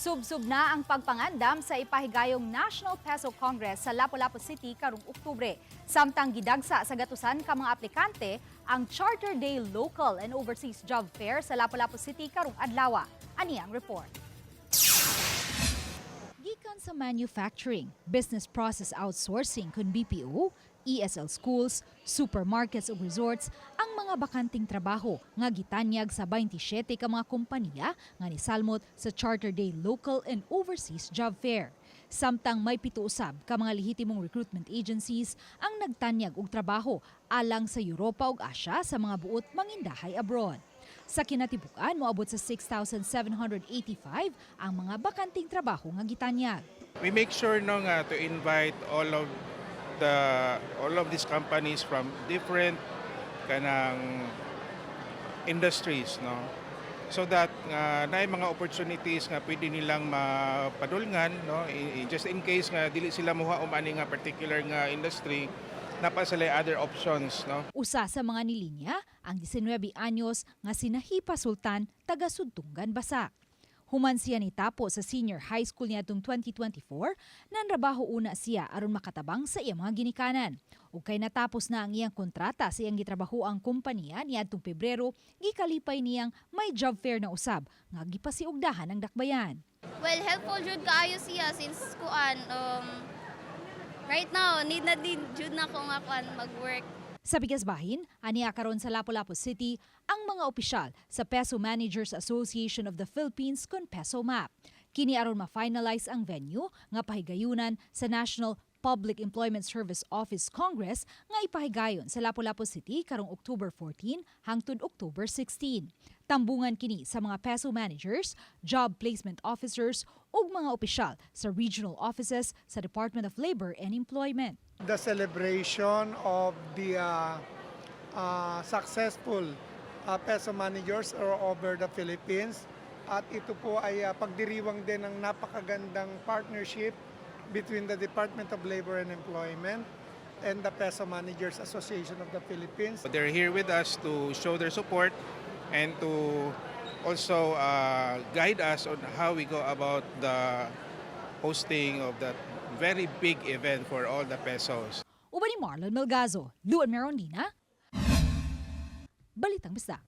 Subsub na ang pagpangandam sa ipahigayong National PESO Congress sa Lapu-Lapu City karong Oktubre. Samtang gidagsa sa gatusan ka mga aplikante ang Charter Day Local and Overseas Job Fair sa Lapu-Lapu City karong adlaw. Ani ang report. Gikan sa manufacturing, business process outsourcing kun BPO, ESL schools, supermarkets ug resorts ang mga bakanting trabaho nga gitanyag sa 27 ka mga kompanya nga nisalmot sa Charter Day Local and Overseas Job Fair. Samtang may 7 usab ka mga lehitimong recruitment agencies ang nagtanyag og trabaho alang sa Europa ug Asia sa mga buot mangindahay abroad. Sa kinatibuk-an, moabot sa 6,785 ang mga bakanting trabaho nga gitanyag. We make sure, no, nga to invite all of these companies from different kanang industries, no, so that nga naay mga opportunities nga pwede nilang mapadulngan, no, just in case nga dili sila muhaom ani nga particular nga industry, naa pa sila other options, no. Usa sa mga nilinya ang 19 anyos nga si Nahipa Sultan, taga Sudtunggan, Basak. Human siya nitapo sa senior high school niadtong 2024, nanrabaho una siya aron makatabang sa iyang mga ginikanan. Ug kay natapos na ang iyang kontrata sa iyang gitrabahoang kompanya niadtong Pebrero, gikalipay niyang may job fair na usab nga gipasiugdahan ang dakbayan. Well, helpful jud kaayo siya since kuan, right now need na din jud na ko nga kuan, mag-work. Sa pikas bahin, aniya karon sa Lapu-Lapu City ang mga opisyal sa PESO Managers Association of the Philippines kon PESO MAP. Kini aron ma-finalize ang venue nga pahigayunan sa National Public Employment Service Office Congress nga ipahigayon sa Lapu-Lapu City karong October 14 hangtod October 16. Tambungan kini sa mga PESO managers, job placement officers ug mga opisyal sa regional offices sa Department of Labor and Employment. The celebration of the successful PESO managers all over the Philippines. At ito po ay pagdiriwang din ng napakagandang partnership between the Department of Labor and Employment and the PESO Managers Association of the Philippines. They're here with us to show their support and to also guide us on how we go about the hosting of that very big event for all the PESOs. Uban ni Marlon Melgazo, Luan Merondina, Balitang Bisdak.